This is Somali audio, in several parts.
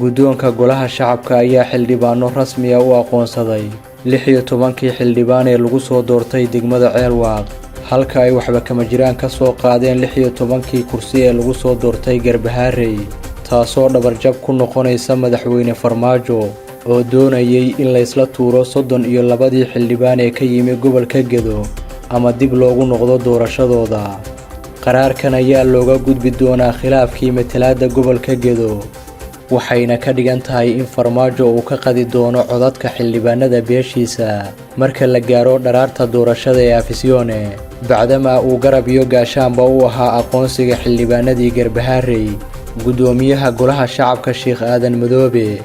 Guddoonka Golaha Shacabka ayaa xildhibaano rasmi ah u aqoonsaday 16-kii xildhibaan ee lagu soo doortay degmada Ceelwaaq, halka ay waxba kama jiraan ka soo qaadeen 16-kii kursi ee lagu soo doortay Garbaharey, taasoo dhabarjab ku noqonaysa Madaxweyne Farmaajo oo doonayay in laysla tuuro 32-dii xildhibaan ee ka yimi gobolka Gedo ama dib loogu noqdo doorashadooda. Qaraarkan ayaa looga gudbi doonaa khilaafkii matalaadda gobolka Gedo, waxayna ka dhigan tahay in Farmaajo uu ka qadi doono codadka xildhibaanada beeshiisa marka la gaaro dharaarta doorashada ee Afisyoone, bacdamaa uu garab iyo gaashaanba u ahaa aqoonsiga xildhibaanadii Garbaharey. Guddoomiyaha Golaha Shacabka Sheekh Aadan Madoobe,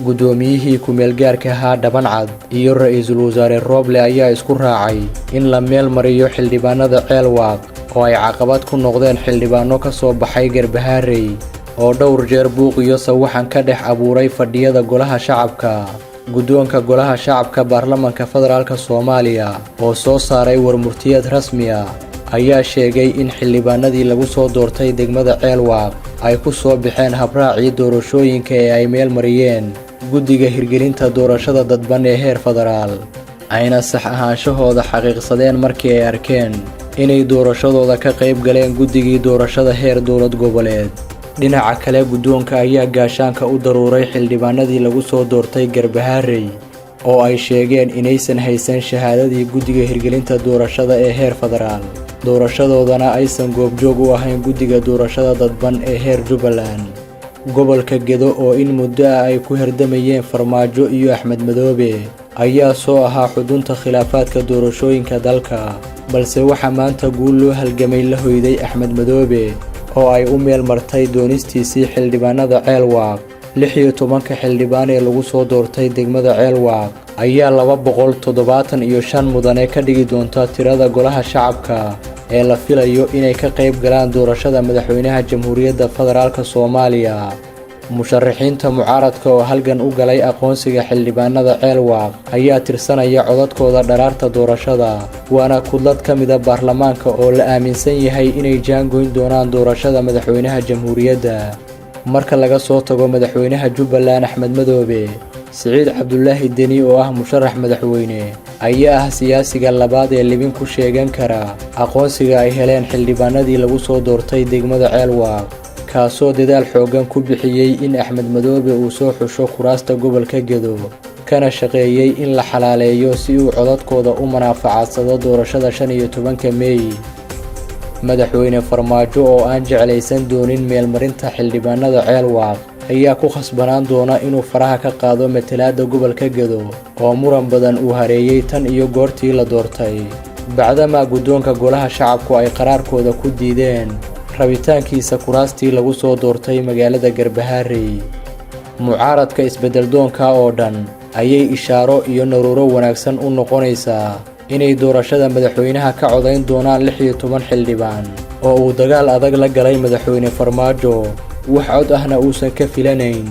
guddoomiyihii ku-meelgaarka ahaa Dhabancad iyo Ra-iisul Wasaare Rooble ayaa isku raacay in la meel mariyo xildhibaanada Ceelwaaq oo ay caqabad ku noqdeen xildhibaano ka soo baxay Garbaharey oo dhowr jeer buuq iyo sawaxan ka dhex abuuray fadhiyada Golaha Shacabka. Guddoonka Golaha Shacabka Baarlamanka Federaalk Soomaaliya oo soo saaray warmurtiyeed rasmi ah ayaa sheegay in xildhibaanadii lagu soo doortay degmada Ceelwaaq ay ku soo baxeen habraacii doorashooyinka ee ay meel mariyeen guddiga hirgelinta doorashada dadban ee heer federaal, ayna sax ahaanshahooda xaqiiqsadeen markii ay arkeen inay doorashadooda ka qayb galeen guddigii doorashada heer dowlad goboleed. Dhinaca kale, guddoonka ayaa gaashaanka u daruuray xildhibaanadii lagu soo doortay Garbaharey oo ay sheegeen inaysan haysan shahaadadii guddiga hirgelinta doorashada ee heer federaal, doorashadoodana aysan goobjoog u ahayn guddiga doorashada dadban ee heer Jubbaland. Gobolka Gedo oo in muddo ah ay ku herdamayeen Farmaajo iyo Axmed Madoobe ayaa soo ahaa xudunta khilaafaadka doorashooyinka dalka, balse waxaa maanta guul loo halgamay la hoyday Axmed Madoobe oo ay u meel martay doonistiisii xildhibaanada Ceelwaaq. 16-ka xildhibaan ee lagu soo doortay degmada Ceelwaaq ayaa 275 mudane ka dhigi doonta tirada Golaha Shacabka ee la filayo inay ka qayb galaan doorashada madaxweynaha Jamhuuriyadda Federaalk Soomaaliya. Musharaxiinta mucaaradka oo halgan u galay aqoonsiga xildhibaanada Ceelwaaq ayaa tirsanaya codadkooda dharaarta doorashada, waana kudlad ka mida baarlamaanka oo la aaminsan yahay inay jaangoyn doonaan doorashada madaxweynaha jamhuuriyadda. Marka laga soo tago madaxweynaha Jubbaland Axmed Madoobe, Siciid Cabdulaahi Deni oo ah musharax madaxweyne ayaa ah siyaasiga labaad ee libin ku sheegan kara aqoonsiga ay heleen xildhibaanadii lagu soo doortay degmada Ceelwaaq, kaasoo dadaal xooggan ku bixiyey in Axmed Madoobe uu soo xusho kuraasta gobolka Gedo, kana shaqeeyey in la xalaaleeyo si uu codadkooda u manaafacadsado doorashada 15-ka Meey. Madaxweyne Farmaajo oo aan jeclaysan doonin meelmarinta xildhibaanada Ceelwaaq ayaa ku khasbanaan doona inuu faraha ka qaado matalaadda gobolka Gedo oo muran badan uu hareeyey tan iyo goortii la doortay, bacdamaa guddoonka Golaha Shacabku ay qaraarkooda ku diideen rabitaankiisa kuraastii lagu soo doortay magaalada Garbaharey. Mucaaradka isbeddeldoonka oo dhan ayay ishaaro iyo naruuro wanaagsan u noqonaysaa inay doorashada madaxweynaha ka codayn doonaan 16 xildhibaan oo uu dagaal adag la galay Madaxweyne Farmaajo, wax cod ahna uusan ka filanayn.